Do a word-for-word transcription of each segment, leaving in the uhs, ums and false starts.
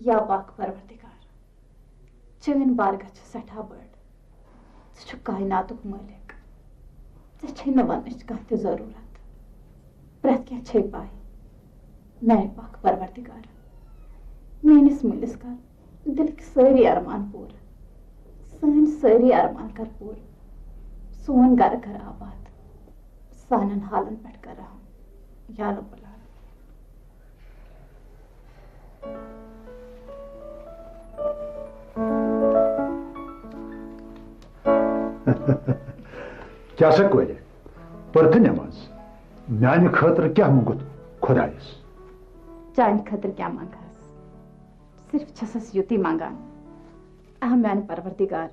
یا پاک پروردگار، چٲنۍ بارگاہ چھِ سٮ۪ٹھاہ بٔڑ۔ ژٕ چھُکھ کائناتُک مٲلِک۔ ژےٚ چھے نہٕ وننٕچ کانٛہہ تہِ ضروٗرت۔ پرٛٮ۪تھ کینٛہہ چھے پاے۔ میانہِ پاک پروردگار، میٲنِس مٲلِس کر دِلٕکۍ سٲری ارمان پوٗرٕ۔ سٲنۍ سٲری ارمان کر پوٗرٕ۔ سون گرٕ کر آباد۔ سانٮ۪ن حالن پٮ۪ٹھ کر رحم۔ یا رب العالمین۔ کیٛاہ سا کورِ؟ پٔرتھٕ نٮ۪ماز؟ میانہِ خٲطرٕ کیٛاہ موٚنگُتھ خۄدایس؟ چانہِ خٲطرٕ کیٛاہ منٛگہس؟ صرف چھسس یُتُے منٛگان۔ آ میانہِ پروردگار،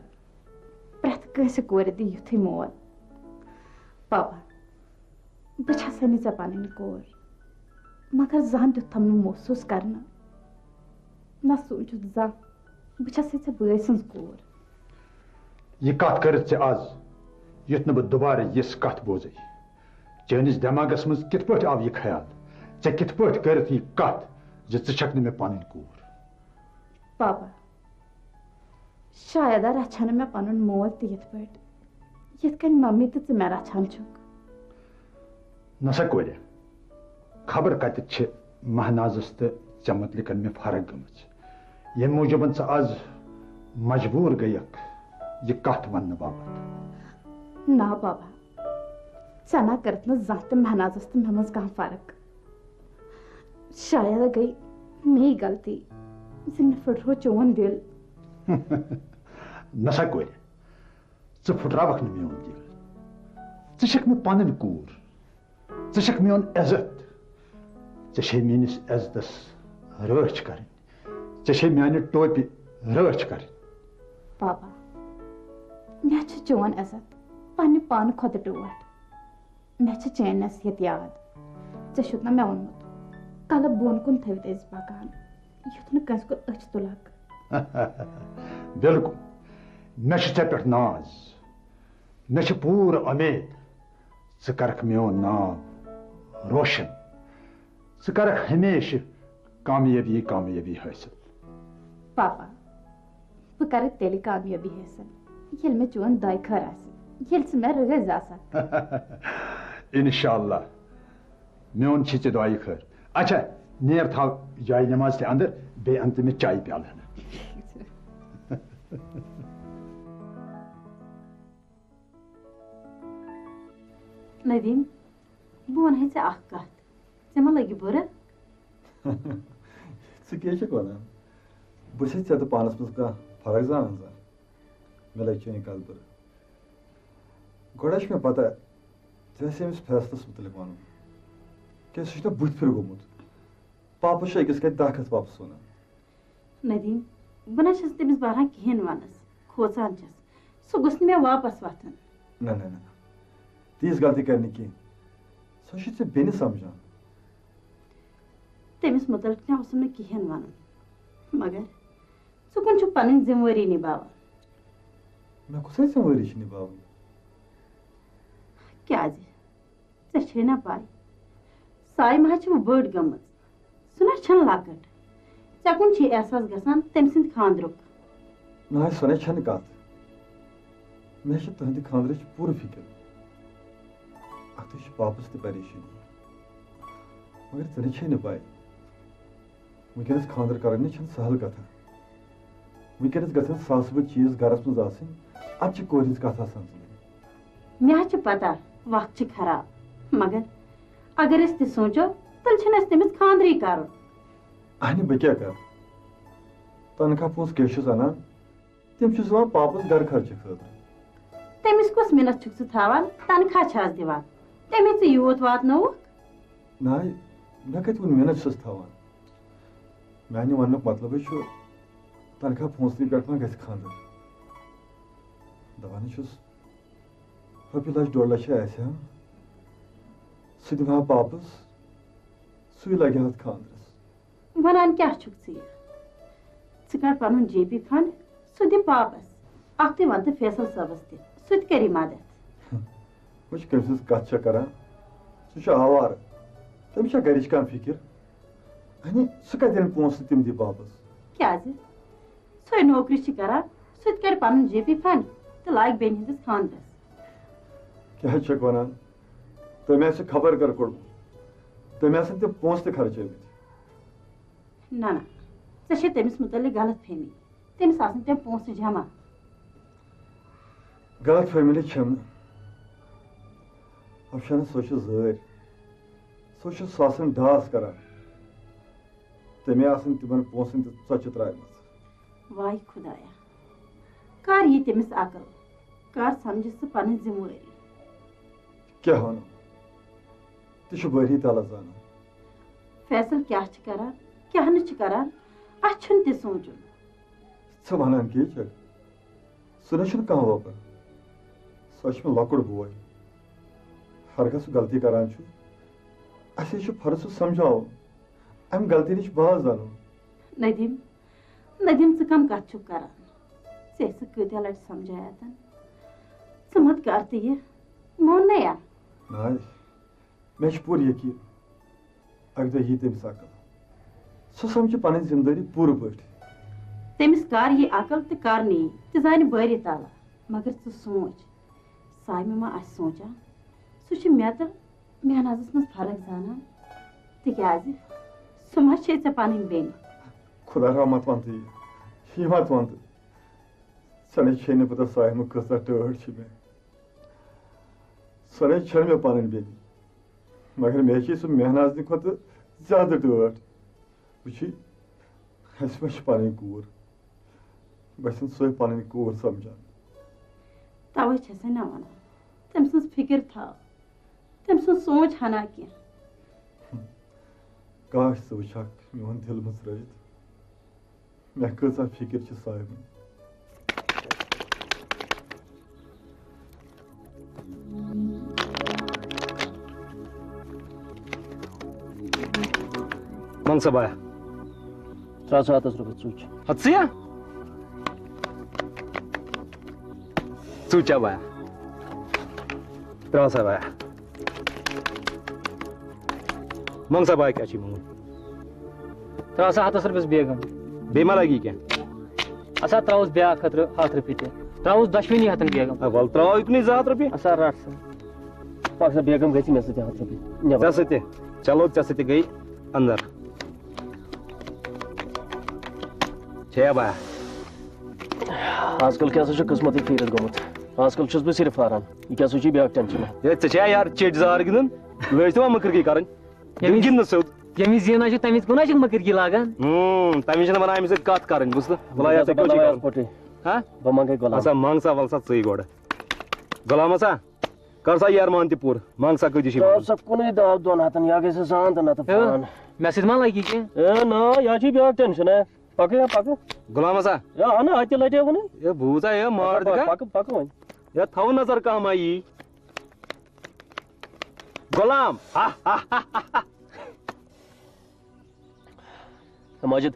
پرٛٮ۪تھ کٲنٛسہِ کورِ دِ یُتھُے مول۔ پاپا، بہٕ چھسے نہٕ ژےٚ پنٕنۍ کور، مگر زانٛہہ دیُتتھم نہٕ محسوٗس کرنہٕ، نہ سوٗنٛچُتھ زانٛہہ بہٕ چھسے ژےٚ بٲے سٕنٛز کوٗر۔ یہِ کتھ کٔرٕتھ ژےٚ از، یُتھ نہٕ بہٕ دُبارٕ یِژھ کتھ بوزے۔ چٲنِس دٮ۪ماغس منٛز کِتھ پٲٹھۍ آو یہِ خیال؟ ژےٚ کِتھ پٲٹھۍ کٔرٕتھ یہِ کتھ زِ ژٕ چھکھ نہٕ مےٚ پنٕنۍ کوٗر؟ پاپا، شاید رچھا نہٕ مےٚ پنُن مول تہِ یِتھ پٲٹھۍ، یِتھ کٔنۍ ممی تہٕ ژٕ مےٚ رچھان چھُکھ۔ نسا کورِ، خبر کتٮ۪تھ چھِ مہنازس تہٕ ژےٚ متعلقن مےٚ فرق گٔمٕژ، ییٚمہِ موٗجوٗبن ژٕ از مجبوٗر گٔیکھ یہِ کتھ وننہٕ باپتھ۔ نا بابا، ژےٚ نا کٔرٕتھ نہٕ زانٛہہ تہِ مہنازس تہٕ مےٚ منٛز کانٛہہ فرق۔ شاید گٔے میے غلطی زِ مےٚ پھٕٹرو چون دِل۔ نسا کورِ، ژٕ پھٕٹراوکھ نہٕ میون دِل۔ ژٕ چھکھ مےٚ پنٕنۍ کوٗر۔ ژٕ چھکھ میون عزت۔ ژےٚ چھے میٲنِس عزتس رٲچھ کرٕنۍ۔ ژےٚ چھے میانہِ ٹوپہِ رٲچھ کرٕنۍ۔ پاپا، مےٚ چھُ چون عزت پننہِ پانہٕ کھۄتہٕ ٹوٹھ۔ مےٚ چھِ چٲنۍ نصیحت یاد۔ ژےٚ چھُتھ نہ مےٚ ووٚنمُت، کلہٕ بۄن کُن تھٲوِتھ ٲسۍ پکان، یُتھ نہٕ کٲنٛسہِ کُن أچھ تُلکھ۔ بِلکُل، مےٚ چھُ ژےٚ پٮ۪ٹھ ناز۔ مےٚ چھِ پوٗرٕ اُمید ژٕ کرکھ میون ناو روشن۔ ژٕ کرکھ ہمیشہٕ کامیٲبی کامیٲبی حٲصِل۔ پاپا، بہٕ کرٕ تیٚلہِ کامیٲبی حٲصِل، ییٚلہِ مےٚ چون دۄیہِ خٲر آسہِ، ییٚلہِ ژٕ مےٚ رٲضۍ آسکھ۔ انشاءاللہ، میون چھِ ژےٚ دۄیہِ خٲر۔ اچھا، نیر تھاو جایہِ نماز تہِ اندر، بیٚیہِ ان تہٕ مےٚ چایہِ پیالہٕ ہنا۔ ندیم، بہٕ وَنہٕ ہے ژےٚ اکھ کَتھ، ژےٚ ما لَگہِ بُرٕ؟ ژٕ کیٛاہ چھَکھ وَنان؟ بہٕ چھَس ژےٚ تہٕ پانَس منٛز کانٛہہ فرق زانان زانٛہہ؟ مےٚ لَگہِ چٲنۍ کَتھ بُرٕ۔ گۄڈٕ چھِ مےٚ پَتہ ژےٚ آسہِ أمِس فیصلَس مُتعلِق وَنُن، کیٛازِ سُہ چھُ نہ بٕتھِ پھِرِ گوٚمُت۔ پاپَس چھُ أکِس کَتھِ دَہ کَتھٕ واپَس وَنان۔ ندیم، بہٕ نہ چھَس تٔمِس بہران کِہیٖنۍ وَنَس، کھوژان چھَس۔ سُہ گوٚژھ نہٕ مےٚ واپَس وۄتھُن۔ نہ نہ نہ، تیٖژ غلطی کَرِ نہٕ کینٛہہ۔ سۄ چھِ ژےٚ بیٚنہِ سَمجھان۔ تٔمِس مُتعلِق تہِ اوسُم نہٕ کِہیٖنۍ وَنُن، مگر ژٕ کُن چھُکھ پَنٕنۍ ذِمہٕ وٲری نِباوان۔ مےٚ کُس ذِمہٕ وٲری چھِ نِباوٕنۍ؟ کیٛازِ؟ ژےٚ چھے نا پَے، سایمہ چھِ وۄنۍ بٔڑ گٔمٕژ، سُہ نہ چھَنہٕ لۄکٕٹ۔ ژےٚ کُن چھُے احساس گژھان تٔمۍ سٕنٛدِ خانٛدرُک۔ نہ حظ، سۄ نہ چھَنہٕ کَتھ۔ مےٚ چھِ تُہٕنٛدِ خانٛدرٕچ پوٗرٕ فِکِر۔ اَتھ چھِ پاپَس تہِ پریشٲنی۔ مگر ژےٚ نہ چھے نہٕ پَے، وٕنکیٚنَس خانٛدر کَرٕنۍ نہ چھَنہٕ سہل کَتھا۔ وٕنکیٚنَس گژھن ساسہٕ بٔدۍ چیٖز گَرَس منٛز آسٕنۍ، اَدٕ چھِ کورِ ہِنٛز کَتھ آسان زِ۔ مےٚ حظ چھِ پتہ وقت چھِ خراب، مگر اگر أسۍ تہِ سونٛچو، تیٚلہِ چھُنہٕ اَسہِ تٔمِس خانٛدرٕے کَرُن۔ اہنہِ، بہٕ کیٛاہ کَرٕ؟ تنخواہ پونٛسہٕ کیٛاہ چھُس اَنان؟ تِم چھُس دِوان پاپَس گَرٕ خرچہٕ خٲطرٕ۔ تٔمِس کۄس مِنت چھُکھ ژٕ تھاوان؟ تنخواہ چھِ حظ دِوان، تٔمِس ژٕ یوٗت واتنووُکھ؟ نہ، مےٚ کَتہِ ووٚن مِنت چھُس تھاوان؟ میٛانہِ وَننُک مطلبٕے چھُ، تنخواہ پونٛسنٕے پٮ۪ٹھ ما گژھِ خانٛدر؟ دَپان چھُس، رۄپیہِ لَچھ ڈۄڈ لَچھ آسہِ ہا، سُہ دِمہٕ ہا پاپَس، سُے لَگہِ ہا اَتھ خانٛدرَس۔ وَنان کیٛاہ چھُکھ ژٕ یہِ؟ ژٕ کَڑ پَنُن جے بی فنڈ، سُہ دِ پاپَس۔ اَکھتُے وَن تہٕ فیصل صٲبَس تہِ، سُہ تہِ کَری مَدَتھ۔ وٕچھ، کٔمۍ سٕنٛز کَتھ چھےٚ کَران، سُہ چھُ آوارٕ، تٔمِس چھےٚ گَرِچ کانٛہہ فِکِر؟ اَہنہِ، سُہ کَتہِ اَنہِ پونٛسہٕ تہٕ تِم دِ پاپَس؟ کیٛازِ؟ سۄے نوکری چھِ کران، سُہ تہِ کرِ پنُن جے پی فنڈ تہٕ لاگہِ بیٚنہِ ہٕنٛدِس خانٛدرس۔ کیٛاہ چھکھ ونان؟ تٔمۍ آسہِ خبر کر کوٚڑمُت۔ تٔمۍ آسن تِم پونٛسہٕ تہِ خرچٲومٕتۍ۔ نہ، نہ، ژےٚ چھے تٔمِس مُتعلق غلط فہمی۔ تٔمِس آسن تِم پونٛسہٕ جمع۔ غلط فہمی نہٕ چھم نہٕ۔ افشانہ، سۄ چھِ زٲرۍ۔ سۄ چھِ ساسن ڈاس کران۔ تٔمۍ آسن تِمن پونٛسن تہِ ژۄچہِ ترٛایمژٕ۔ واے خدایا، کر یی تٔمِس عقل؟ کر سمجھِ سُہ پنٕنۍ ذمہٕ وٲری؟ کیٛاہ ونو؟ تہِ چھُ بٲری تعالیٰ زانان۔ فیصل کیٛاہ چھِ کران، کیٛاہ نہٕ چھِ کران، اتھ چھُنہٕ تہِ سونٛچُن۔ ژٕ ونان کیٛاہ چھکھ؟ سُہ نہ چھُنہٕ کانٛہہ وۄپر۔ سُہ چھُ مےٚ لۄکُٹ بوے۔ ہرگاہ سُہ غلطی کران چھُ، اَسے چھُ فرض سُہ سمجھاوُن۔ امہِ غلطی نِش باز انُن۔ ندیم، ندیم، ژٕ کم کتھ چھُکھ کران؟ ژےٚ ٲسٕکھ کۭتیاہ لٹہِ سمجھایاتن؟ ژٕ مت کر تہِ یہِ، مون نہ یا؟ نہ، مےٚ چھُ پوٗرٕ یقین، اکہِ دۄہ یی تٔمِس عقل۔ سُہ سمجھِ پنٕنۍ ذمہٕ دٲری پوٗرٕ پٲٹھۍ۔ تٔمِس کر یی عقل تہٕ کر نہٕ یی، تہِ زانہِ بٲری تعالیٰ۔ مگر ژٕ سونٛچ، سایمہِ ما آسہِ سونٛچان؟ سُہ چھُ مےٚ تہٕ مہنازس منٛز فرق زانان۔ تِکیٛازِ سُہ ما چھے ژےٚ پنٕنۍ بیٚنہِ؟ خدا رحمت ونتہٕ یہِ، یہِ مت ونتہٕ۔ ژےٚ نے چھے نہٕ پتہ سایمہٕ کۭژاہ ٹٲٹھ چھِ مےٚ۔ سۄ نے چھَنہٕ مےٚ پنٕنۍ بیٚنہِ، مگر مےٚ چھے سُہ مہنازنہِ کھۄتہٕ زیادٕ ٹٲٹھ۔ وٕچھی، اَسہِ ما چھِ پنٕنۍ کوٗر، بہٕ چھَس سۄے پنٕنۍ کوٗر سمجھان۔ توے چھَسے نہ ونان، تٔمۍ سٕنٛز فکر تھاو، تٔمۍ سٕنٛز سونٛچ ہنا کینٛہہ۔ کاش ژٕ وٕچھکھ میون دِل مٕژرٲوِتھ۔ مےٚ کۭژاہ فِکِر چھِ سایمہٕ۔ منگ سا بایا۔ ترٛاو سا ہتس رۄپیہِ ژُچ۔ ہتسٕے ہا؟ ژُچ ہا بایا۔ ترٛاو سا بایا۔ منگ سا بایا کیٛاہ چھُے منگُن؟ ترٛاو سا ہتس رۄپیس بیگم۔ بیٚیہِ ما لگی کینٛہہ؟ اسا ترٛاوُس بیٛاکھ ہتھ رۄ-، ہتھ رۄپیہِ تہِ۔ ترٛاوُس دۄشوٕنی ہتن بیگم۔ آ، ول ترٛاو یُکنُے زٕ ہتھ رۄپیہِ۔ اسا رٹھ سا۔ پکھ سا بیگم گژھِ مےٚ سۭتۍ ہتھ رۄپیہِ۔ نٮ۪بر۔ ژےٚ سۭتۍ تہِ۔ چلو، ژےٚ سۭتۍ تہِ گٔے اندر۔ چھےٚ با؟ آز کل کیٛاہ سا چھُ قٕسمتٕے پھیٖرِتھ گوٚمُت۔ آز کل چھُس بہٕ صرف ہاران۔ یہِ کیٛاہ سا چھُے بیٛاکھ ٹینشن؟ ہے، ژےٚ چھےٚ یار چیٚٹۍ زار گِنٛدُن؟ لٲج تِم مٔکٕرگی کرٕنۍ۔ ییٚمِس، گِنٛدنہٕ سیوٚد۔ ییٚمِس زینان چھُ، تَمہِ وِزِ کُنہ چھُکھ مٔکٕرگی لاگان؟ اۭں، تَمہِ وِزِ چھِنہٕ وَنان أمِس سۭتۍ کَتھ کَرٕنۍ، بوٗزتھٕ؟ وَلہٕ ہا، ژےٚ کیٛاہ چھُے کَرُن؟ ہا؟ بہٕ منٛگَے غلام۔ اَسا منٛگ سا، وَل سا ژٕے گۄڈٕ۔ غلام ہسا، کر سا یہِ ارمان تہِ پوٗرٕ۔ منٛگ سا کۭتِس چھُے ترٛاو منٛگُن؟ سا کُنُے دَہ دۄن ہَتَن، یا گژھِ زان تہٕ نَتہٕ ہے، فان۔ مےٚ سۭتۍ ما لَگہِ کینٛہہ؟ ہے نا، یا چھُے بیٛاکھ ٹینشن، ہے۔ پَکہٕ یا پَکہٕ۔ غلام ہسا۔ ہے اَہَن، اَتہِ لَٹہِ ووٚنُے۔ ہے بوٗز ہا، ہے مار پَکہٕ، دِکھا۔ پَکہٕ، پَکہٕ وۄنۍ۔ ہے تھاو نظر کانٛہہ ما یی۔ غلام۔ ہے ماجد،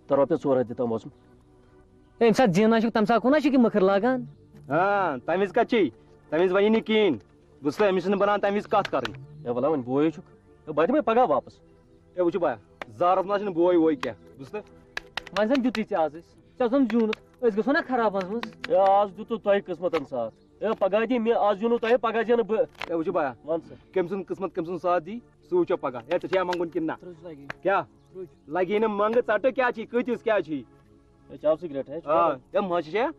تہٕ رۄپیَس ژور ہَتھ دِ تام اوسُم۔ ہے، ییٚمہِ ساتہٕ زینان چھُکھ، تَمہِ ساتہٕ کُنہ چھُکھ یہِ مٔکٕر لاگان؟ آ، تَمہِ وِزِ کَتہِ چھے؟ تَمہِ وِزِ وَنی نہٕ کِہیٖنۍ۔ بوٗزتھٕ، أمِس چھِنہٕ بَنان تَمہِ وِزِ کَتھ کَرٕنۍ۔ ہے، وَلہٕ وۄنۍ بوے چھُکھ۔ ہے، بہٕ دِمَے پَگاہ واپَس۔ ہے، وٕچھِو بھیا، زارَس منٛز چھِنہٕ بوے ووے کینٛہہ، بوٗزتھٕ؟ وۄنۍ زَن دیُتُے ژےٚ آز أسۍ۔ ژےٚ زَن زیوٗنُتھ، أسۍ گژھو نہ خراب منٛز منٛز۔ ہے، آز دیُتُتھ تۄہہِ قٕسمَتَن ساتھ۔ ہے، پَگاہ دی مےٚ، آز زیوٗنُتھ تۄہہِ، پَگاہ زینہٕ بہٕ۔ ہے، وٕچھِو بھیا، وَن سا۔ کٔمۍ سُنٛد قٕسمَت کٔمۍ سُنٛد ساتھ دی، سُہ وٕچھو پَگاہ۔ ہے، ژےٚ چھےٚ منٛگُن کِنہٕ نہ؟ ترٕٛہ لَگی۔ کیٛاہ؟ ترٕٛہ۔ لَگی نہٕ منٛگہٕ ژَٹہٕ، کیٛاہ چھی؟ کۭتِس کیٛاہ چھی؟ ہے، چاو سِگریٹ، ہے، آ، ہے، ماچِس چھےٚ؟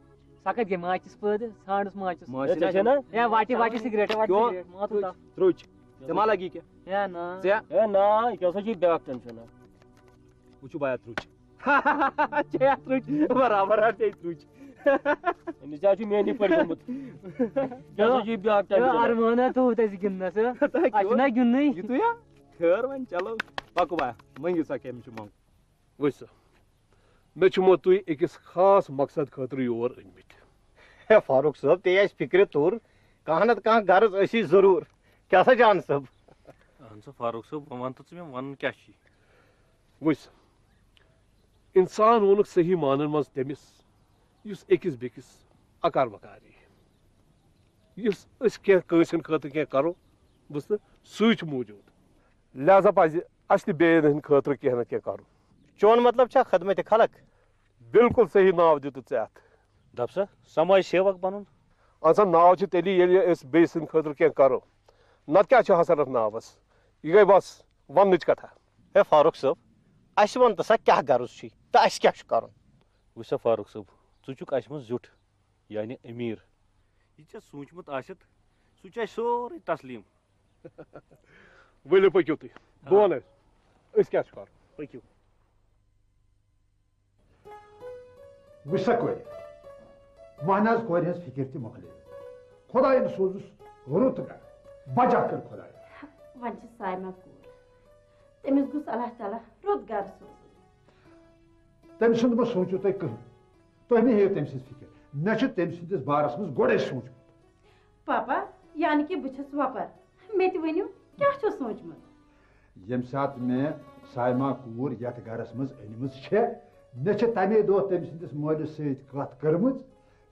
سۄ کَتہِ گٔے ماچِس پٲدٕ؟ ژھانٛڈُس ماچِس۔ ماچِس ہے، ژےٚ چھےٚ چھےٚ نا؟ نا؟ ہے، واٹہِ، واٹہِ سِگریٹ، واٹہِ کیوں؟ سِگریٹ، ماتُل ترٛوچ۔ تَتھ۔ ترٛوچ۔ ژےٚ ما لَگی کینٛہہ؟ ہے، نا۔ ژےٚ؟ ہے، نا، یہِ کیٛاہ سا چھُے بیٛاکھ ٹٮ۪نشَن، ہا؟ وٕچھِو بیا ترٛوچ۔ ژےٚ یا ترٛوچ، برابر ہا ژےٚ ترٛوچ۔ أمِس تہِ حظ چھُ میٛٲنی پٲٹھۍ گوٚمُت۔ یہِ کیٛاہ سا چھُے بیٛاکھ ہے، ٹٮ۪نشَن؟ ارمان ہا تھوٚوُتھ اَسہِ گِنٛدنَس، ہا؟ تَتہِ اَسہِ چھُنہ کیٛاہ؟ گِنٛدنٕے۔ یِتُے ہا؟ خٲر وۄنۍ، چلو، پَکو بیا، مٔنٛگِو سا کٔمِس چھُ منٛگُن۔ وٕچھ سا، مےٚ چھُمو تُہۍ أکِس خاص مقصد خٲطرٕ یور أنۍمٕتۍ۔ ہے فاروق صٲب، تے آسہِ فِکرِ توٚر، کانٛہہ نَتہٕ کانٛہہ غرض ٲسی ضروٗر۔ کیٛاہ سا جان صٲب؟ اہن سا فاروق صٲب، وۄنۍ وَن تہٕ ژٕ مےٚ، وَنُن کیٛاہ چھُے؟ وٕچھ سا، اِنسان ووٚنُکھ صحیح معنن منٛز تٔمِس، یُس أکِس بیٚکِس اَکار مَکار یی۔ یُس أسۍ کینٛہہ کٲنٛسہِ ہِنٛدِ خٲطرٕ کینٛہہ کَرو، بوٗزتھٕ، سُے چھُ موٗجوٗد۔ لہذا پَزِ اَسہِ تہِ بیٚیَن ہٕنٛدِ خٲطرٕ کینٛہہ نَتہٕ کینٛہہ کَرُن۔ چون مطلب چھا خدمت خلق؟ بالکل صحیح ناو دیُتُتھ ژےٚ اتھ۔ دپ سا، سماج سیوک بنُن۔ اہن سا، ناو چھُ تیٚلی ییٚلہِ أسۍ بیٚیہِ سٕنٛدِ خٲطرٕ کینٛہہ کرو، نتہٕ کیٛاہ چھُ حسن اتھ ناوس؟ یہِ گٔے بس وننٕچ کتھا۔ ہے فاروق صٲب، اسہِ ون تہٕ سا کیٛاہ غرض چھُے تہٕ اسہِ کیٛاہ چھُ کرُن؟ وٕچھ سا فاروق صٲب، ژٕ چھُکھ اسہِ منٛز زیُٹھ، یعنی امیر۔ یہِ ژےٚ سوٗنٛچمُت آسٮ۪تھ، سُہ چھُ اسہِ سورُے تسلیٖم۔ ؤلِو پٔکِو تُہۍ، بہٕ ونہٕ أسۍ، أسۍ کیٛاہ چھُ کرُن۔ پٔکِو۔ وٕچھ سا کورِ، مہناز کورِ ہٕنٛز فِکِر تہِ مۄکلے۔ خۄدایَن سوزُس رُت گرٕ، بجا کٔر خۄدایَن۔ وۄنۍ چھِ سایمہ کوٗر، تٔمِس گوٚژھ اللہ تعالیٰ رُت گرٕ سوزُن۔ تٔمۍ سُنٛد مہ سوٗنٛچِو تُہۍ کٕہٕنۍ، تُہۍ مہ ہیٚیِو تٔمۍ سٕنٛز فِکِر، مےٚ چھُ تٔمۍ سٕنٛدِس بارس منٛز گۄڈَے سوٗنٛچمُت۔ پاپا، یعنی کہِ بہٕ چھَس وۄپر، مےٚ تہِ ؤنِو کیٛاہ چھُو سوٗنٛچمُت؟ ییٚمہِ ساتہٕ مےٚ سایما کوٗر یتھ گرس منٛز أنمٕژ چھےٚ، مےٚ چھِ تمے دۄہ تٔمۍ سٕنٛدِس مٲلِس سۭتۍ کتھ کٔرمٕژ،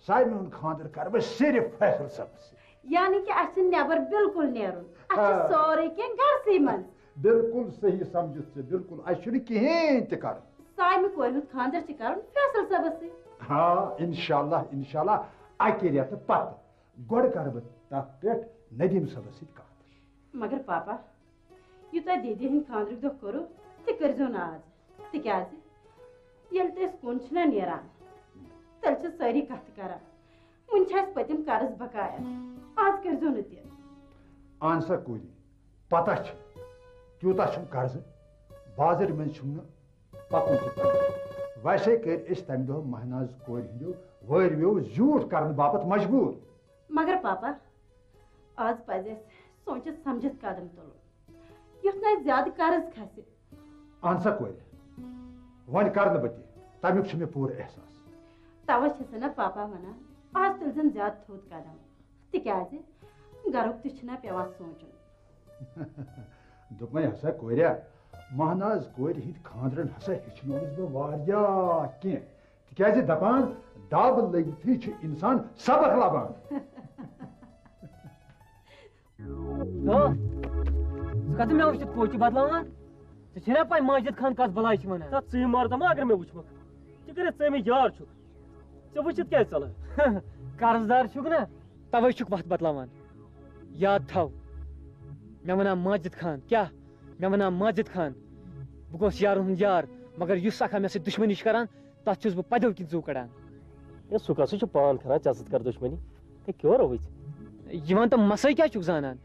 سایمہِ ہُنٛد خانٛدر کرٕ بہٕ صرف فیصل صٲبس سۭتۍ۔ یعنی کہِ اَسہِ چھُ نٮ۪بر بالکل نیرُن، اَسہِ چھُ ہاں۔ سورُے کینٛہہ گرسٕے منٛز۔ بالکل صحیح سمجھُتھ ژےٚ، بالکل، اَسہِ چھُنہٕ کِہیٖنۍ تہِ کرُن۔ سایمہِ کورِ ہُنٛد خانٛدر چھِ کرُن فیصل صٲبس سۭتۍ۔ ہاں، انشاءاللہ، انشاءاللہ، اکہِ رٮ۪تہٕ پتہٕ۔ گۄڈٕ کرٕ بہٕ تتھ پٮ۪ٹھ ندیم صٲبس سۭتۍ کتھ۔ مگر پاپا، یہِ تۄہہِ دیدی ہٕنٛدِ خانٛدرٕکۍ دۄہ کوٚروٕ، تہِ کٔرۍزیو نہٕ آز، تِکیٛازِ ییٚلہِ تہِ أسۍ کُن چھِنہ نیران، تیٚلہِ چھِ سٲری کتھٕ کران، وُنہِ چھِ اَسہِ پٔتِم قرض بقایا، آز کٔرۍزیو نہٕ تہِ۔ اہن سا کوٗری، پتہ چھِ، تیوٗتاہ چھُم قرضہٕ، بازرٕ منٛز چھُم نہٕ پکُن تہِ پکُن۔ ویسے کٔرۍ أسۍ تمہِ دۄہ مہناز کورِ ہٕنٛدیو وٲروِیو زیوٗٹھ کرنہٕ باپتھ مجبوٗر۔ مگر پاپا، آز پزِ اسہِ سوٗنٛچِتھ سمجھِتھ قدم تُلُن، یُتھ نہٕ اسہِ زیادٕ قرض کھسہِ۔ اہن سا کورِ، وۄنۍ کرٕ نہٕ بہٕ تہِ، تمیُک چھُ مےٚ پوٗرٕ احساس۔ توے چھسے نہ پاپا ونان، آز تُلزن زیادٕ تھوٚد قدم، تِکیازِ گرُک تہِ چھُنہ پیوان سونٛچُن۔ دوٚپمَے ہسا کوریا، مہناز کورِ ہِنٛدۍ خانٛدرن ہسا ہیٚچھنووُس بہٕ واریاہ کینٛہہ۔ تِکیٛازِ دپان، دب لٔگتھٕے چھُ انسان سبق لبان۔ ہو، ژٕ کتھ مےٚ وٕچھِتھ کوچہِ بدلاوان؟ ژےٚ چھےٚ نا پَے ماجد خان کَس بَلایہِ چھِ وَنان؟ تَتھ ژٕے مردم اگر مےٚ وٕچھمَکھ۔ ژٕ کٔرِتھ ژٕ مےٚ یار چھُکھ۔ ژےٚ وٕچھِتھ کیٛازِ ژَلان؟ قرض دار چھُکھ نا، تَوَے چھُکھ وَتھ بدلاوان۔ یاد تھاو، مےٚ وَنان ماجد خان، کیٛاہ؟ مےٚ وَنان ماجد خان، بہٕ گوس یارَن ہُنٛد یار، مگر یُس اَکھا مےٚ سۭتۍ دُشمنی چھُ کَران، تَتھ چھُس بہٕ پَدو کِنۍ زُو کَڑان۔ ہے، سُہ کَس چھُ پان کَران ژےٚ سۭتۍ کَرٕ دُشمنی؟ ہے، کیٛاہ رووُے ژےٚ؟ یہِ وَن تہٕ، مَسَے کیٛاہ چھُکھ زانان؟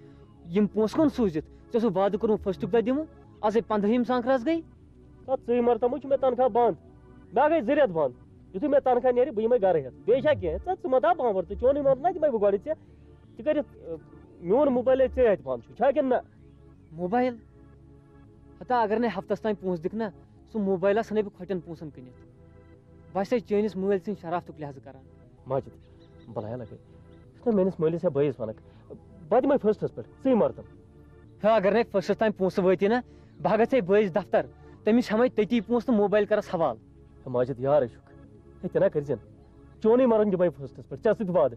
یِم پونٛسہٕ کون سوٗزِتھ؟ ژےٚ اوسُکھ وعدٕ کوٚرمُت فٔسٹُک دۄہ دِمہٕ، آزَے پنٛدہٲیِم سانٛکھرَس گٔے۔ تَتھ ژٕے مَر تَمُے چھُ مےٚ تنخواہ بنٛد۔ مےٚ گٔے زٕ رٮ۪تھ بنٛد۔ یُتھُے مےٚ تنخواہ نیرِ، بہٕ یِمَے گَرٕ ہٮ۪تھ۔ بیٚیہِ چھا کینٛہہ؟ ژٕ، ژٕ مہ تھاو بامبر، ژٕ چونُے مانُن نہ دِمَے بہٕ گۄڈٕ ژےٚ۔ ژٕ کٔرِتھ، اَ، میون موبایل ہے ژےٚ اَتھِ بنٛد چھُ، چھا کِنہٕ نہ؟ موبایل؟ ہتا اگر نے ہفتس تام پونٛسہٕ دِکھ نا، سُہ موبایلا ژھٕنے بہٕ کھۄٹٮ۪ن پونٛسن کٕنِتھ۔ بہٕ ہسا چٲنِس مٲلۍ سٕنٛدِ شرافتُک لحاظہٕ کران۔ ماجد، بلایا لگے۔ یُتھ نہٕ میٲنِس مٲلِس یا بٲیِس ونکھ، بہٕ دِمے فٔسٹس پٮ۪ٹھ، ژٕے مردم۔ ہے، اگر نے فٔسٹس تام پونٛسہٕ وٲتی نا، بہٕ ہا گژھے بٲیِس دفتر، تٔمِس ہٮ۪مے تٔتی پونٛسہٕ تہٕ موبایل کرس حوالہٕ۔ ہے ماجد، یارے چھُکھ۔ ہے، تہِ نا کٔرزٮ۪ن۔ چونُے مرُن دِمے فٔسٹس پٮ۪ٹھ، ژےٚ سۭتۍ وعدٕ۔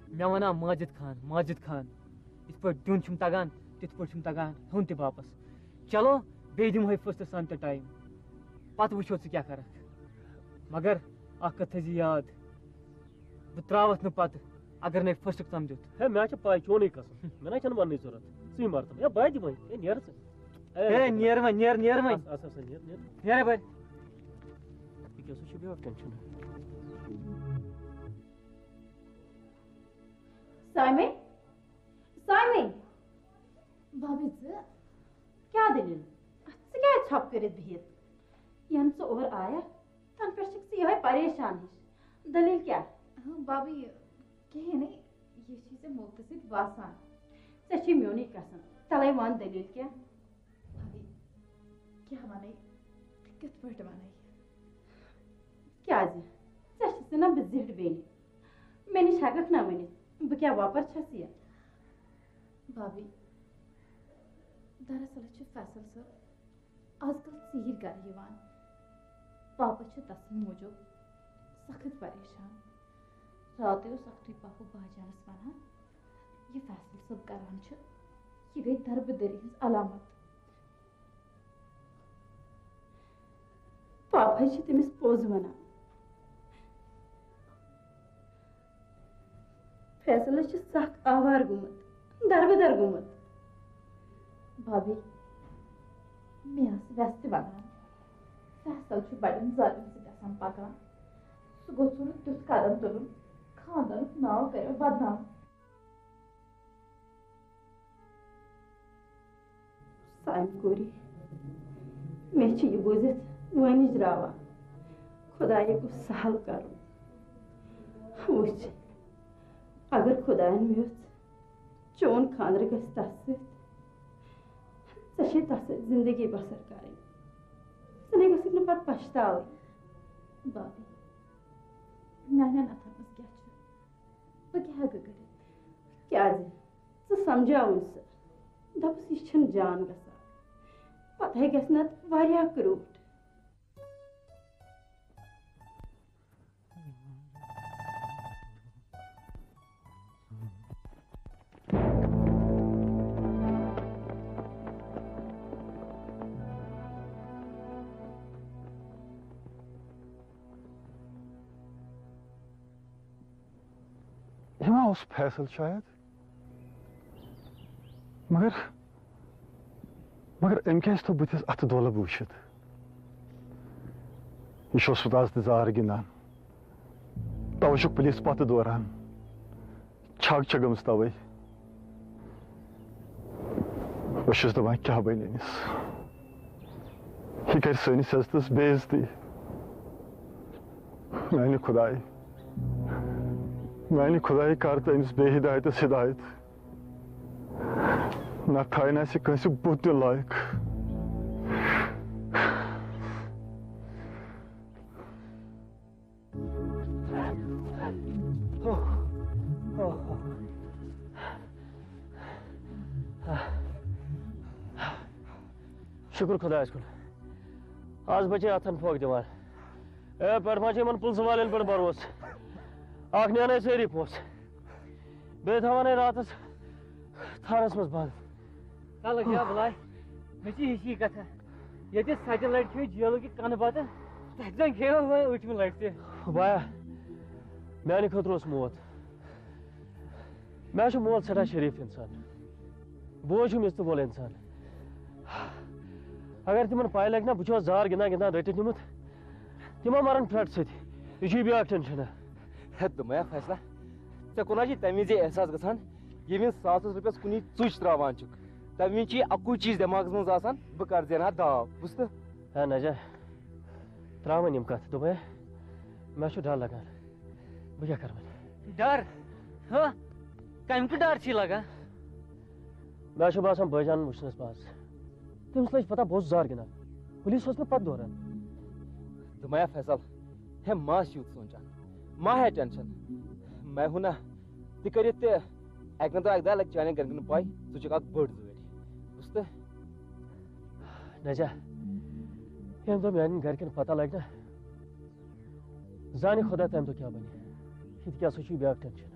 مےٚ ونان ماجد خان، ماجد خان، یِتھ پٲٹھۍ دیُن چھُم تگان، تِتھ پٲٹھۍ چھُم تگان ہیوٚن تہِ واپس۔ چلو، بیٚیہِ دِمہوے فٔسٹس تام تہِ ٹایم، پتہٕ وٕچھو ژٕ کیٛاہ کرکھ۔ مگر اکھ کتھ تھٲیزِ یاد، بہٕ تراوتھ نہٕ پتہٕ اگر نے فٔسٹُک تام دیُت۔ ہے، مےٚ چھِ پاے چونُے قسم، مےٚ نہ چھَنہٕ وننٕچ ضروٗرت، ژٕے مر تم۔ ہے، بہٕ ہا دِمے، ہے، نیر ژٕ۔ ہے، نیر وۄنۍ، نیر، نیر وۄنۍ۔ اَس، اَس، اَس، نیر، نیر۔ نیرے بہٕ۔ یہِ کیٛاہ سا چھُ بیٛاکھ ٹٮ۪نشن؟ سامے، سامے۔ بابی، ژٕ؟ کیٛاہ دٔلیٖل؟ ژٕ کیٛازِ ژھۄپہٕ کٔرِتھ بِہِتھ؟ یَنہٕ ژٕ اورٕ آیَکھ، تَنہٕ پٮ۪ٹھ چھَکھ ژٕ یِہوٚے پریشان ہِش۔ دٔلیٖل کیٛاہ؟ اہاں، بابی، کِہیٖنۍ نہٕ۔ یہِ چھُے ژےٚ موقعہٕ سۭتۍ باسان۔ ژےٚ چھُے میونُے قسم۔ تَلَے وَن دٔلیٖل کیٛاہ؟ بابی، کیٛاہ وَنَے؟ کِتھ پٲٹھۍ وَنَے؟ کیٛازِ؟ ژےٚ چھِ ژٕ نہ بہٕ زِٹھ بیٚنہِ۔ مےٚ نِش ہٮ۪کَکھ نہ ؤنِتھ۔ بہٕ کیٛاہ وۄپَر چھَس یہِ؟ بابی، دراصل چھُ فیصل صٲب آز کل ژیٖرۍ گرٕ یِوان۔ پاپہٕ چھُ تسٕنٛدِ موٗجوٗب سخت پریشان۔ راتٕے اوس اکھتُے پاپہٕ باجانس ونان، یہِ فیصل صٲب کران چھُ، یہِ گٔے دربٕدٔری ہٕنٛز علامت۔ أسۍ چھِ تٔمِس پوٚز وَنان۔ فیصلس چھُ سخ آوار گوٚمُت، دربدر گوٚمُت۔ بھابھی، مےٚ ٲس وٮ۪س تہِ وَنان، فیصل چھُ بَڑٮ۪ن ظٲلمن سۭتۍ آسان پَکان۔ سُہ گوٚژھ نہٕ تیُتھ قدم تُلُن، خاندانُک ناو کَریو بدنام۔ سانہِ کوٗرِ، مےٚ چھِ یہِ بوٗزِتھ وٲنِج راوان۔ خۄدایہِ گوٚژھ سہل کرُن۔ وٕچھ، اگر خۄدایَن یوٚژھ چون خانٛدر گژھِ تَس سۭتۍ، ژےٚ چھے تَس سۭتۍ زندگی بسر کرٕنۍ۔ ژٕ نے گژھکھ نہٕ پتہٕ پچھتاوٕنۍ۔ بابی، میانٮ۪ن اتھن منٛز کیٛاہ چھُ؟ بہٕ کیٛاہ ہٮ۪کہٕ کٔرِتھ؟ کیٛازِ؟ ژٕ سمجھاوُن سُہ۔ دَپُس، یہِ چھُنہٕ جان گژھان۔ پتہٕ ہے گژھِ نتہٕ واریاہ کرٛوٗٹھ۔ یہِ ما اوس فیصل شاید؟ مگر، مگر أمۍ کیٛازِ تھوٚو بٕتھِس اَتھٕ دولہٕ وٕچھِتھ؟ یہِ چھُ اوسمُت آز تہِ زار گِنٛدان۔ توے چھُکھ پُلیٖس پَتہٕ دوران۔ چھَگ چھےٚ گٔمٕژ توے۔ بہٕ چھُس دَپان، کیٛاہ بَنہِ أمِس؟ یہِ کَرِ سٲنِس عزتَس بے عزتی۔ میٛانہِ خۄدایہِ، میٛانہِ خۄدایہِ، کَر تہٕ أمِس بے ہدایتَس ہدایت۔ نہ تھاوِ نہٕ اَسہِ کٲنٛسہِ بُتھ تہِ لایق۔ شُکُر خۄدایَس کُن، آز بَچے اَتھَن پھۄکھ دِوان۔ اے، پٮ۪ٹھ ما چھِ یِمَن پُلسہٕ والٮ۪ن پٮ۪ٹھ بھروسہٕ؟ اَکھ نِیَن اَسہِ سٲری پونٛسہٕ، بیٚیہِ تھاوان ہے راتَس تھانَس منٛز بنٛد۔ تَلہٕ کیٛاہ بَلاے؟ مےٚ چھِ ہِشی کَتھا۔ ییٚتہِ سَتہِ لَٹہِ کھیوٚو جیلُک یہِ کَنہٕ بَتہٕ، تَتہِ زَن کھیوٚو وۄنۍ ٲٹھمہِ لَٹہِ تہِ۔ بایا، میٛانہِ خٲطرٕ اوس موت۔ مےٚ حظ چھُ مول سٮ۪ٹھاہ شریٖف اِنسان، بوے چھُم عزتہٕ وول اِنسان۔ اگر تِمن پَے لَگہِ نا، بہٕ چھُس زار گِنٛدان گِنٛدان رٔٹِتھ نیوٗمُت، تِم ما مَرَن پھرٛٹھ سۭتۍ۔ یہِ چھُے بیٛاکھ ٹٮ۪نشَنا۔ ہے، دوٚپمَے ہا فیصلہ، ژےٚ کُن ہا چھِ تَمہِ وِزِ احساس گژھان، ییٚمہِ وِزِ ساسَس رۄپیَس کُنی ژُچ ترٛاوان چھُکھ، تَمہِ وِزِ چھِ یہِ اَکُے چیٖز دٮ۪ماغَس منٛز آسان، بہٕ کَر زینہٕ ہا داو، بوٗزتھٕ؟ ہے نہ جا، ترٛاو وۄنۍ یِم کَتھٕ، دوٚپمَے ہا، مےٚ چھُ ڈَر لَگان۔ بہٕ کیٛاہ کَرٕ وۄنۍ؟ ڈر؟ ہہ؟ کَمہِ کیُتھ ڈر چھی لگان؟ مےٚ چھُ باسان بٲے جان وٕچھنَس بہٕ آز۔ تٔمِس لٔج پَتہ بہٕ اوسُس زار گِنٛدان۔ پُلیٖس اوس مےٚ پَتہٕ دوران۔ دوٚپمَے ہا فیصل، ہے ما آس یوٗت سونٛچان۔ ما ہے ٹٮ۪نشَن۔ مےٚ ہُہ نہ تہِ کٔرِتھ تہِ اَکہِ نَتہٕ اَکہِ دۄہ لَگہِ چانٮ۪ن گَرِکٮ۪ن پَے، ژٕ چھُکھ اَکھ بٔڑ زٲج۔ بوٗزتھٕ؟ نہ جا، ییٚمہِ دۄہ میٛانٮ۪ن گَرِکٮ۪ن پَتہ لَگہِ نہ، زانہِ خۄدا تَمہِ دۄہ کیٛاہ بَنہِ۔ یہِ تہِ کیٛاہ سا چھُے بیٛاکھ ٹٮ۪نشَن۔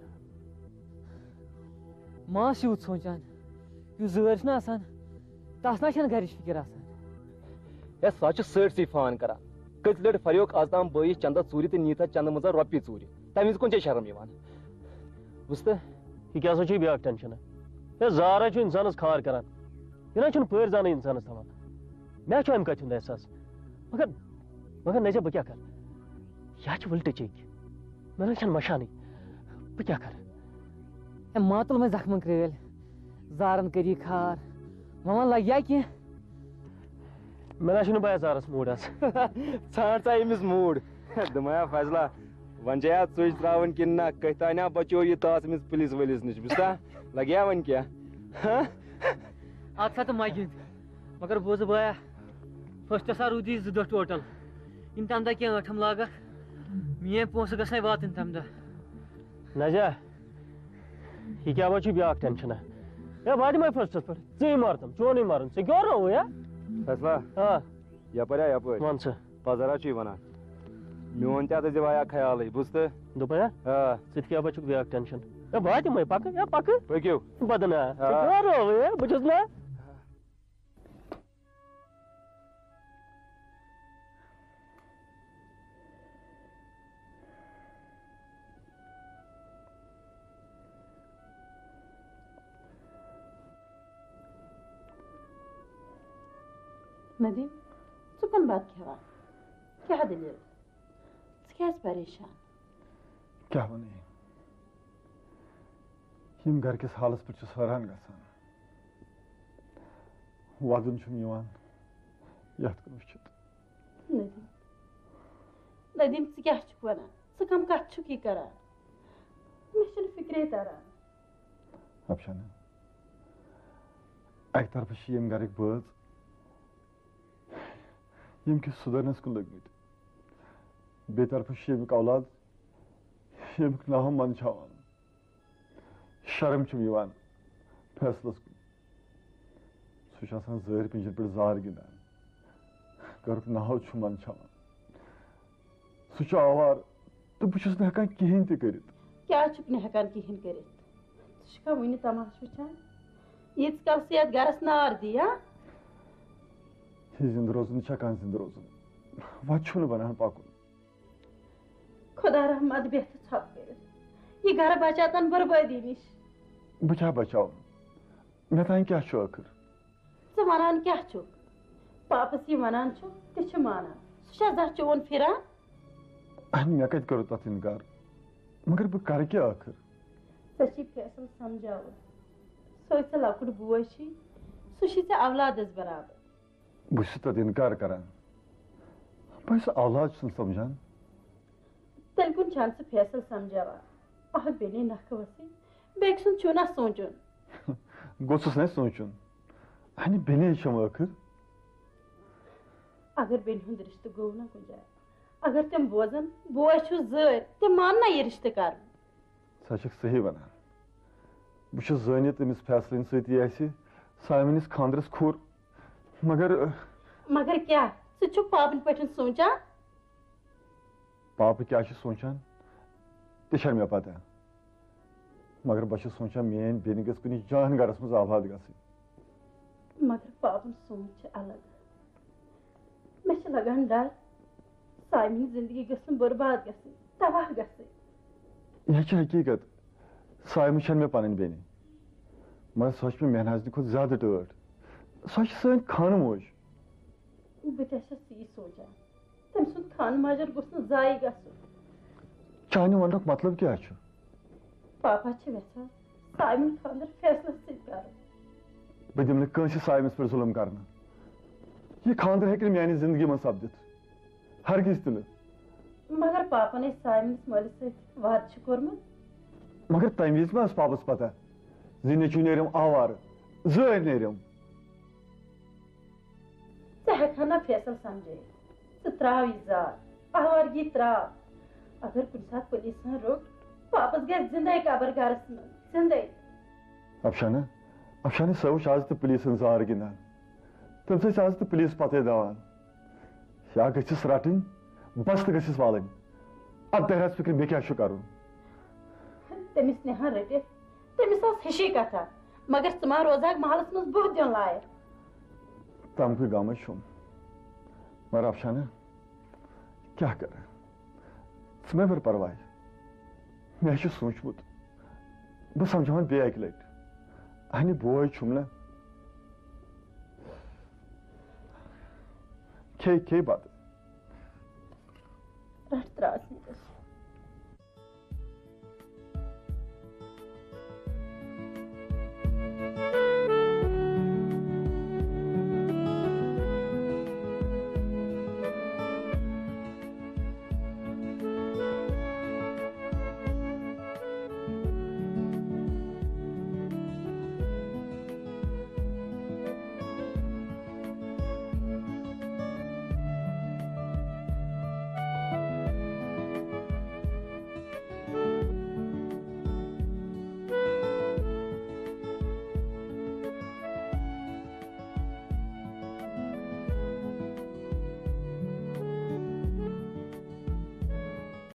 ما آس یوٗت سونٛچان، یُس زٲر چھُنہ آسان، تَس نہ چھَنہٕ گَرِچ فِکِر آسان۔ ہے، سُہ حظ چھُ سٲرسٕے فان کَران۔ کٔژِ لَٹہِ پھریوکھ آز تام بٲیِس چَندَس ژوٗرِ تہٕ نِیٖتھ حظ چَندٕ منٛزَن رۄپیہِ ژوٗرِ۔ تَمہِ وِزِ کُن چھےٚ شرم یِوان؟ بوٗزتھٕ؟ یہِ کیٛاہ سا چھُے بیٛاکھ ٹٮ۪نشَن؟ ہے، زار حظ چھُ اِنسانَس خار کَران۔ یہِ نہ حظ چھُنہٕ پٲرۍ زانٕے اِنسانَس تھاوان۔ مےٚ حظ چھُ اَمہِ کَتھِ ہُنٛد احساس۔ مگر، مگر نہ ژےٚ بہٕ کیٛاہ کَرٕ؟ یہِ حظ چھِ وٕلٹہٕ چیٚکۍ۔ مےٚ نہ حظ چھَنہٕ مَشانٕے۔ بہٕ کیٛاہ کَرٕ؟ اے، ما تُل وۄنۍ زخمَن کرٛیلۍ، زارَن کٔری خار۔ وۄنۍ وَن لَگہِ یا کینٛہہ؟ مےٚ نہ حظ چھُنہٕ بیا زارَس موٗڈ آز۔ ژھانٛڈ سا أمِس موٗڈ۔ دوٚپمَے ہا فضلہ، وۄنۍ چھے یا ژُچ ترٛاوٕنۍ کِنہٕ نہ؟ کٔہۍ تانۍ ہا بچو یہِ تاس أمِس پُلیٖس وٲلِس نِش، بوٗزتھا؟ لَگہِ یا وۄنۍ کینٛہہ؟ ہہ؟ اَدٕ سا تہٕ مَہ گِنٛد۔ مگر بوزٕ بایا، فٔسٹَس ہا روٗدی زٕ دۄہ ٹوٹل۔ یِم تَمہِ دۄہ کینٛہہ ٲٹھَم لاگَکھ، میٛٲنۍ پونٛسہٕ گژھنَے واتٕنۍ تَمہِ دۄہ۔ نہ جا، یہِ کیٛاہ وۄنۍ چھُ بیٛاکھ ٹٮ۪نشَنا؟ ہے، بہٕ ہا دِمَے فٔسٹَس پٮ۪ٹھ، ژٕے مَر تِم، چونُے مَرُن، ژےٚ کیٛاہ رووُے ہا؟ فیصلہ۔ آ۔ یَپٲرۍ ہا، یَپٲرۍ۔ وَن ژٕ۔ پَزَر ہا چھُے وَنان۔ میون تہِ ہا تھٲیزِ وایا خیالٕے، بوٗزتھٕ؟ دوٚپمَے ہا؟ آ۔ ژٕ تہِ کیٛاہ بَچُکھ بیٛاکھ ٹٮ۪نشَن؟ ہے، بہٕ ہا دِمَے، پَکہٕ، ہے، پَکہٕ۔ پٔکِو۔ بہٕ دِنہٕ ہا۔ ژےٚ آ۔ کیٛاہ رووُے ہا؟ بہٕ چھُس نہ۔ ندیم، ژٕ کُن بتہٕ کھٮ۪وان؟ کیٛاہ دٔلیٖل؟ ژٕ کیٛازِ پریشان؟ کیٛاہ وَنہٕ؟ ییٚمہِ گرٕ کِس حالس پٮ۪ٹھ چھُس حٲران گژھان۔ وَدُن چھُم یِوان یَتھ کُن وٕچھِتھ۔ ندیم، ندیم، ژٕ کیٛاہ چھُکھ وَنان؟ ژٕ کَم کَتھ چھُکھ یہِ کَران؟ مےٚ چھُنہٕ فِکرے تَران۔ افشانہ، اَکہِ طرفہٕ چھِ ییٚمہِ گرٕکۍ بٲژ، یِم کہِ سُدھرنس کُن لٔگۍ مٕتۍ۔ بیٚیہِ طرفہٕ چھُ ییٚمیُک اولاد، ییٚمیُک ناو منٛدچھاوان۔ شرم چھُم یِوان فیصلس کُن۔ سُہ چھُ آسان زٲہِر پِنجن پٮ۪ٹھ زار گِنٛدان۔ گرُک ناو چھُ منٛدچھاوان۔ سُہ چھُ آوار تہٕ بہٕ چھُس نہٕ ہٮ۪کان کِہیٖنۍ تہِ کٔرِتھ۔ کیٛازِ چھُکھ نہٕ ہٮ۪کان کِہیٖنۍ کٔرِتھ؟ ژٕ چھُکھا وُنہِ تماشہٕ وٕچھان؟ ییٖتِس کالس ژٕ یَتھ گرس نار دِیہِ، ہا؟ ہے، زِندٕ روزُن چھا کانٛہہ زِندٕ روزُن؟ وَتہِ چھُم نہٕ بنان پَکُن۔ خۄدا رحمت بیٚہہ تہٕ ژھۄپہٕ کٔرِتھ۔ یہِ گرٕ بچاتن بربٲدی نِش۔ بہٕ کیٛاہ بچاوٕ؟ مےٚ تام کیٛاہ چھُ ٲخٕر؟ ژٕ ونان کیٛاہ چھُکھ؟ پاپس یہِ ونان چھُ، تہِ چھُ مانان۔ سُہ چھا زانٛہہ چون پھِران؟ اہنہِ، مےٚ کتہِ کوٚر تتھ انکار؟ مگر بہٕ کرٕ کیٛاہ ٲخٕر؟ ژےٚ چھُے فیصل سمجھاوُن۔ سُہ ژےٚ لۄکُٹ بوے چھُے، سُہ چھُے ژےٚ اولادس برابر۔ بہٕ چھُس تتھ انکار کران۔ بہٕ چھُس اولاد چھُس نہٕ سمجھان۔ تیٚلہِ کُن چھَن ژٕ فیصل سمجھاوان؟ اکھ بیٚنے نکھٕ ؤسٕے، بیٚکہِ سُنٛد چھُ نہ سونٛچُن۔ گوٚژھُس نہ سونٛچُن۔ اہنہِ، بیٚنے چھَم ٲخٕر۔ اگر بیٚنہِ ہُنٛد رشتہٕ گوٚو نہ کُنہِ جایہِ، اگر تِم بوزن، بوے چھُ زٲرۍ، تِم مانن نہ یہِ رشتہٕ کرُن۔ ژٕ چھکھ صحیح ونان۔ بہٕ چھُس زٲنِتھ أمِس فیصلہٕ سۭتی آسہِ سامِنِس خانٛدرس کھوٚر۔ مگر، مگر کیٛاہ؟ ژٕ چھُکھ پاپٕنۍ پٲٹھۍ سونٛچان؟ پاپہٕ کیٛاہ چھُ سونٛچان، تہِ چھَنہٕ مےٚ پتہ۔ مگر بہٕ چھُس سونٛچان، میٛٲنۍ بیٚنہِ گٔژھ کُنہِ جان گرس منٛز آباد گژھٕنۍ۔ مگر پاپٕنۍ سونٛچ چھِ الگ۔ مےٚ چھِ لگان ڈر، سامِنۍ زندگی گٔژھ نہٕ برباد گژھٕنۍ، تباہ گژھٕنۍ۔ یہِ چھِ حقیٖقت۔ سایمہٕ چھَنہٕ مےٚ پَنٕنۍ بیٚنہِ، مگر سۄ چھِ مےٚ مےٚ نازنہِ کھۄتہٕ زیادٕ ٹٲٹھ۔ سۄ چھِ سٲنۍ خانہٕ موج۔ بہٕ تہِ چھَس تی سونٛچان۔ تٔمۍ سُنٛد خانہٕ ماجر گوٚژھ نہٕ ضایع گژھُن۔ چانہِ وننُک مطلب کیٛاہ چھُ؟ پاپا چھِ یژھان سایمُن خانٛدر فیصلس سۭتۍ کرُن۔ بہٕ دِمہٕ نہٕ کٲنٛسہِ سایمس پٮ۪ٹھ ظُلم کرنہٕ۔ یہِ خانٛدر ہیٚکہِ نہٕ میانہِ زندگی منٛز سپدِتھ۔ ہرگز تہِ نہٕ۔ مگر پاپن ٲسۍ سایمنس مٲلِس سۭتۍ وعدٕ چھُ کوٚرمُت۔ مگر تمہِ وِزِ ما ٲس پاپس پتہ زِ نیٚچوٗ نیرِم آوارٕ، زٲرۍ نیرِم؟ ژٕ ہٮ۪کہٕ ہا نہ فیصل سمجھٲیِتھ۔ ژٕ تراو یہِ زار، آوارگی تراو۔ اگر کُنہِ ساتہٕ پُلیٖسن روٚٹ، واپس گژھِ زندے قبر گرس منٛز، زندے۔ افشانہ، افشانہ، سۄ وٕچھ آز تہِ پُلیٖسن زار گِنٛدان۔ تٔمۍ سٕے چھِ آز تہِ پُلیٖس پتے دوان۔ یا گٔژھِس رٹٕنۍ، بس تہٕ گٔژھِس والٕنۍ۔ ادٕ ترِ حظ فِکرِ، مےٚ کیٛاہ چھُ کرُن؟ تٔمِس نِہان رٔٹِتھ، تٔمِس ٲس ہِشی کتھا، مگر ژٕ ما روزہکھ محلس منٛز بُتھ دیُن لایق؟ تمکُے غمے چھُم۔ مگر افشانہ، کیٛاہ کرٕ؟ ژٕ مہ بر پرواے، مےٚ چھُ سوٗنٛچمُت، بہٕ سمجھاوان بیٚیہِ اکہِ لٹہِ۔ اہنہِ بوے چھُم نہ۔ کھے، کھے بتہٕ۔ رٹھ ترٛاو ژٕ۔